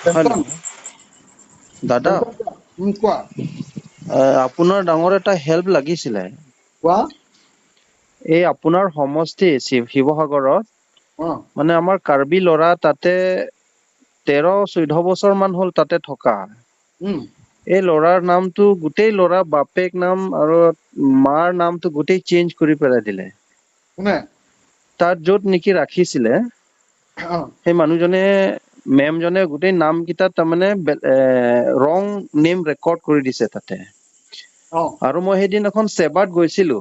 Hello' দাদা। কোৱা। আপোনাৰ ডাঙৰ এটা হেল্প লাগিছিলে। কোৱা। এই আপোনাৰ সমষ্টি শিৱসাগৰত মানে আমাৰ কাৰ্বি ল'ৰা তাতে 13-14 বছৰ মান হ'ল তাতে থকা। এই ল'ৰাৰ নামটো গোটেই ল'ৰা বাপেক নাম আৰু মাৰ নামটো গোটেই চেঞ্জ কৰি পেলাই দিলে। কোনে? তাত য'ত নেকি ৰাখিছিলে সেই মানুহজনে মেমজনে গোটেই নামকেইটা তাৰমানে ৰং নেম ৰেকৰ্ড কৰি দিছে তাতে। আৰু মই সেইদিনাখন চেবাত গৈছিলো।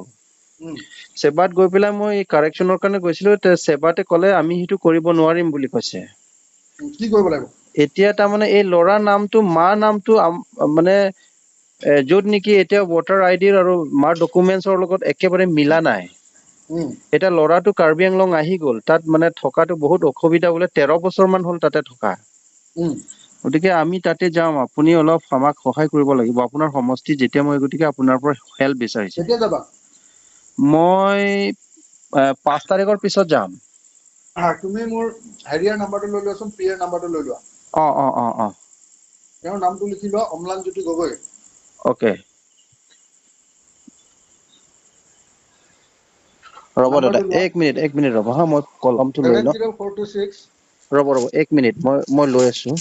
চেবাত গৈ পেলাই মই কাৰেকশ্যনৰ কাৰণে গৈছিলো, চেবাতে ক'লে আমি সেইটো কৰিব নোৱাৰিম বুলি কৈছে। কি কৰিব লাগিব এতিয়া? তাৰমানে এই ল'ৰাৰ নামটো মাৰ নামটো মানে য'ত নেকি এতিয়া ভোটাৰ আইডিৰ আৰু মাৰ ডকুমেণ্টছৰ লগত একেবাৰে মিলা নাই। এতিয়া ল'ৰাটো কাৰ্বি আংলং আহি গ'ল, তাত মানে থকাটো বহুত অসুবিধা বোলে, 13 বছৰ মান হ'ল তাতে থকা। গতিকে আমি তাতে যাম, আপুনি অলপ আমাক সহায় কৰিব লাগিব আপোনাৰ সমষ্টি যেতিয়া মই, গতিকে আপোনাৰ পৰা হেল্প বিচাৰিছো। কেতিয়া যাবা? মই 5 তাৰিখৰ পিছত যাম। তুমি মোৰ হেৰিয়াৰ নাম্বাৰটো লৈ লোৱাচোন, পি এৰ নাম্বাৰটো লৈ লোৱা। অ অ অ অ তেওঁৰ নামটো লিখি লোৱা, অম্লান জ্যোতি গগৈ। অ'কে, ৰ'ব দাদা, এক মিনিট, এক মিনিট ৰ'ব হা, মই কলমটো লৈ লওঁ। 70426। ৰ'ব ৰ'ব, এক মিনিট, মই লৈ আছো।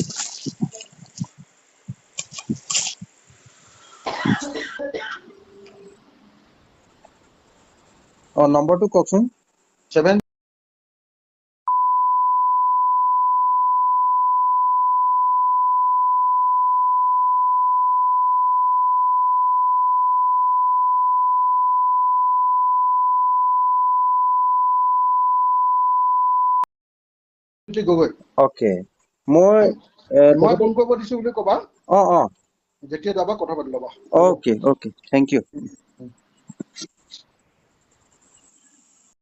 অ, নম্বৰটো কওকচোন। 7 গগৈ। অ'কে, মই মই ফোন কৰিব দিছো বুলি ক'বা। অ অ যেতিয়া যাবা কথা পাতি ল'বা। Okay okay, thank U.